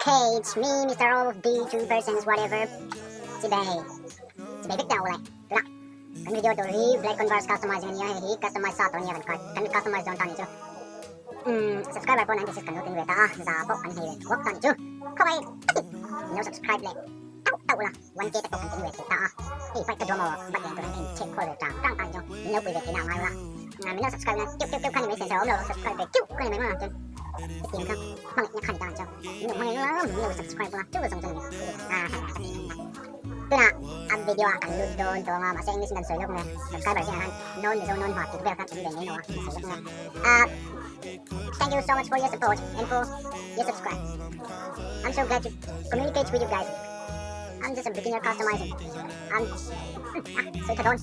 Okay, it's me Mister All of B two persons whatever Chibei Chibei vek ta awle tuna kan video tur hi Black Converse customizing ania hei hi customize sa tawh ania kan kan customize dawn ta ni chu umm subscriber pawh 96 kan lo tling ve ta a za pawh kan hei ve thuak ta ni chu khawmai min lo subscribe leh tauh tauh la 1k te pawh kan tling ve thei ta a hei bike ka duam aw bike len turin ka in chhek khawl ve tang tang ta ni chu min lo pui ve thei na angai ula min lo subscribe na keuh keuh keuh kha ni mai sensor a awm lo subscribe ve keuh kha ni mai maw chuan hetiang kha hmangaihna kha ni ta ang chu min lo hmangaih ula min lo subscribe ula chu zawng chu ni tunah a video ah kan lut dawn tawng a mahse english in kan sawi lawk nge subscriber zingah khan non mizo non hma tih vel kha awm ve ngei lo a kan sawi lawk nge ah thank you so much for your support and for your subscribe I'm so glad to communicate with you guys I'm just a beginner customizing I'm ah sawi tha dawn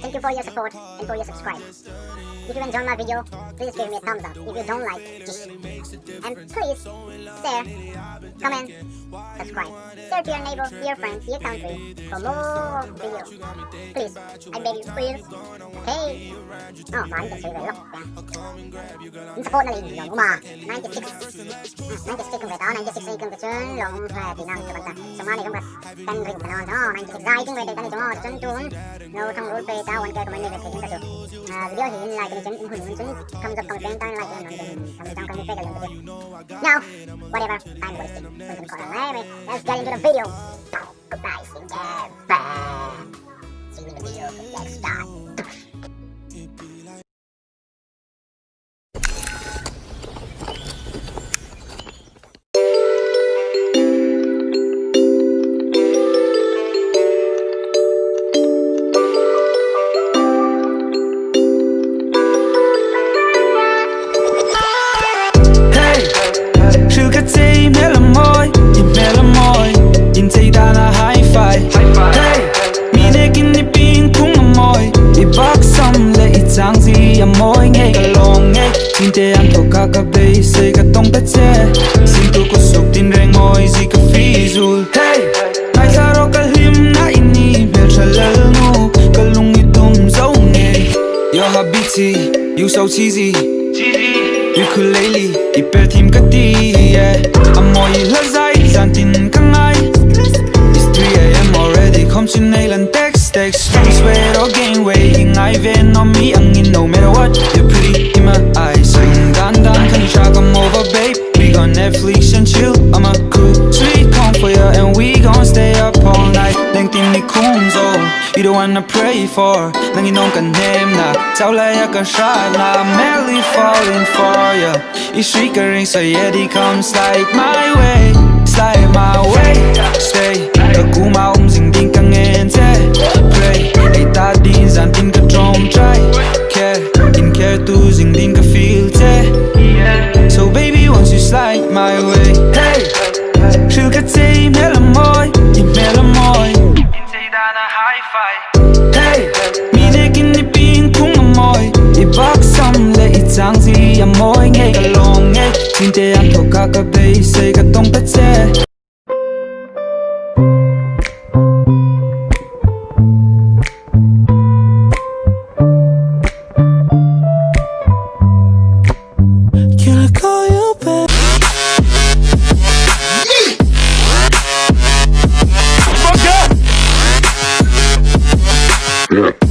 thank you for your support and for your subscribe if you enjoy my video please give me a thumbs up if you don't like just and please share comment subscribe share to your neighbor your friends your country for more video please I beg you please okay oh màn kan sawi ve lawk in support na lei lawm awm a 96 96 kan ve ta 96 ei kan te chuan lawm awm hle tih na chu kan ta sawma nei kan kan ring ta nawn oh 96 zai ting ve thei ta ni chu chuan tun no thang rul pe ta 1k comment nei ve thei ta chu video hi in like ni chuan in hun hun chuan thumbs up kan peng tan like en non thumbs down kan ni pe ka lem ta chu now whatever time wasting hun kan khawh lai mai let's get into the video goodbye see you bye see you in the video let's start. Hey, hrilh ka che i hmel a mawi, i hmel a mawi, inchei dan a hi-fi. Hey, mi nekin i ping phung a mawi, i bak sam leh i chang zi a mawi ngei ka lawng ngei. Chinte an thawk a ka beisei ka tawng ta che, sin tu ku suk tin reng mawi zi ka fi zul. Hey, ngaithla rawh ka hlim na i ni hmeltha lal nu, ka lung i tum zo ngei. Yo habiti, you so cheesy, ukulele i per thim ka ti, yeah. A mawi hla zai zan tin ka ngai. It's 3 am already, khom chin nei lan text text. Don't sweat or gain weight, i ngai ve no mi ang in no matter what. You're pretty in my eyes, swing dan dan kan try come over babe. We gon' Netflix and chill, I'm a cool sweet corn for ya and we gon' stay up all night. Leng tin ni khum zo, you the one I pray for. Nang in ong kan nem na, chau lai a ka sha na. I'm madly falling for ya. I sri ka ring so yeah, di come slide my way, slide my way. Stay, ka ku ma um jing ding ka ngen che. Pray, ei ta din zan tin ka trong try. Care, in care tu jing ding ka feel che. So baby won't you slide my way Hey, hrilh ka che i hmel a mawi, i hmel a mawi Inchei dan a hi-fi Hey, mi nekin i ping phung a mawi I bak sam leh i chang zi a mawi ngei ka lawng ngei Chinte an thawk a ka beisei ka tawng ta che. Can I call you back? Yeah.